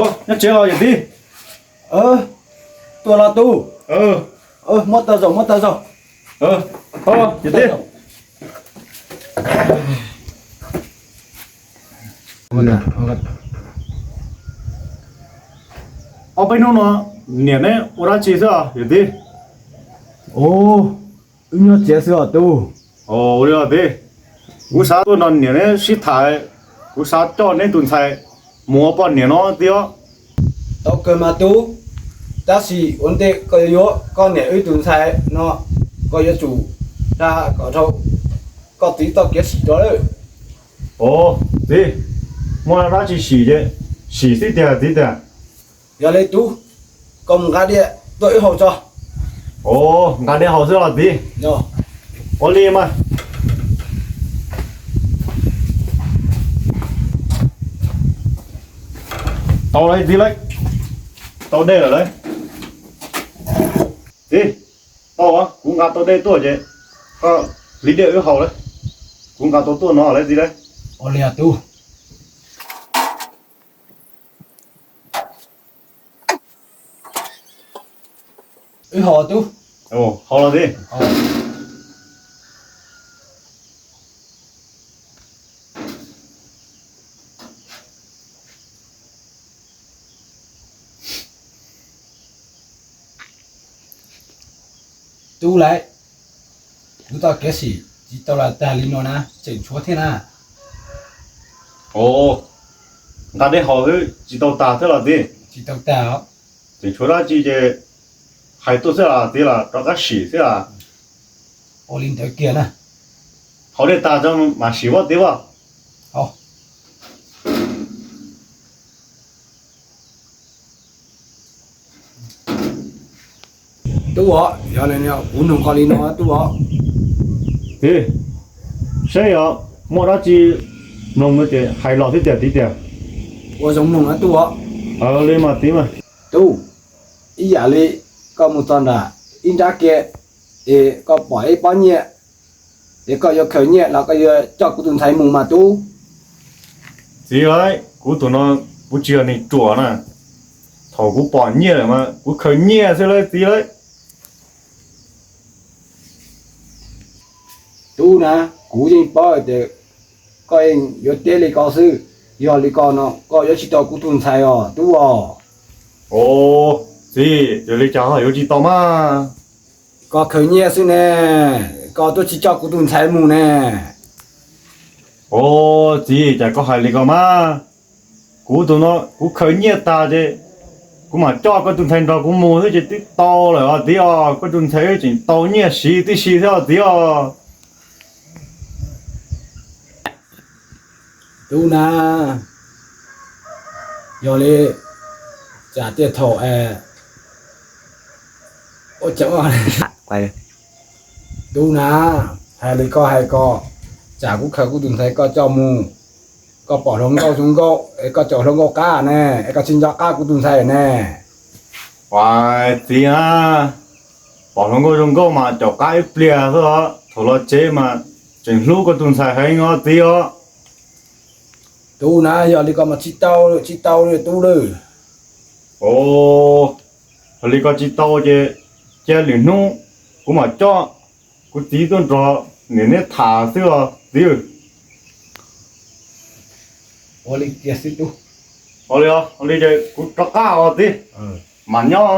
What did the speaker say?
Nyob tsev los yawm txiv? Tuaj los tub. Muab tau zaum, muab tau zaum. Yawm txiv, ob peb hnub no niam neb ua dab tsi xwb os yawm txiv? Wb nyob tsev xwb os tub. Ua li os txiv, kuv xav tuaj nrog niam neb sib tham, kuv xav coj neb tus ntxhais mus ua poj niam no txiv os. Tau kawg mas tub, tab sis ua ntej koj yuav yuav koj niam wb tus ntxhais no, koj yuav tsum dag kom dhau koj txiv txoj kev sim rau lawm. Txiv, muaj dab tsi sim ces sim xwb tiag txiv tiag. Yog li tub, koj mus nqa diaj tuaj wb haus tso. Nqa diaj haus xwb los txiv? Ua li mas. Tau lawm txiv lauj, tau dej lawm lauj. Txiv, tau, kuv nqa tau dej tuaj ces koj hlib diaj wb haus lauj. Kuv nqa tau tuaj no lawm txiv lauj. Ua li tub. Wb haus tub. Haus los txiv. Tub lauj, kuv txoj kev sim tsis tau los tag li no na, tseem tshuav thiab na. Nqa dej haus xwb tsis tau tag thiab los txiv? Tsis tau tag. Tseem tshuav dab tsi ces hais tuaj xwb los txiv, los rov qab sim xwb los? Ua li ntawd kiag na. Haus dej tag tso mam sim as txiv as. Tub os, yog li kuv nug koj li no tub os. Txiv, saib yog muaj dab tsi mloog no ces hais los xwb tiag txiv tiag. Ua zoo mloog na tub os. Li mas txiv mas. Tub, ib yam li koj mus txog nram ib nrab ke es koj pom ib pob nyiaj, es koj yuav khaws nyiaj los koj yuav coj kuv tus ntxhais mus mas tub? Txiv lauj, kuv tus no kuv tsis yog neeg ruam na. Thaum kuv pom nyiaj lawm mas kuv khaws nyiaj xwb lauj txiv lauj. Tub na, kuv yeej paub tias koj yeej yuav teb li ko xwb. Yog li ko no koj yuav tsis tau kuv tus ntxhais os tub os. Txiv, yog li cas yuav tsis tau mas? Koj khaws nyiaj xwb ne, koj twb tsis coj kuv tus ntxhais mus ne. Txiv, cas koj hais li ko mas? Kuv tus no kuv khaws nyiaj tag ces kuv mam coj koj tus ntxhais nrog kuv mus xwb ces twb tau lawm os txiv os. Koj tus ntxhais tseem tau nyiaj siv tib si thiab os txiv os. Tub na, yog li tsam tiaj thaum tub na, hais li koj hais ko, tsam kuv khaws kuv tus ntxhais koj coj mus, koj pom hluas nkauj zoo nkauj es koj caum hluas nkauj qab ne, es koj tsis nco qab kuv tus ntxhais ne. Ua txiv na, pom hluas nkauj zoo nkauj mas caum qab ib pliag xwb os, thaum los tsev mas tseem hlub koj tus ntxhais heev os txiv os. Tub na, yog li ko mas tsis tau, tsis tau li tub lawm. Yog li ko tsis tau ces cia lwm hnub kuv mam coj kuv txiv tuaj nrog niam neb tham xwb os txiv. Ua li, ua li ces kuv rov qab os txiv, mam nyob.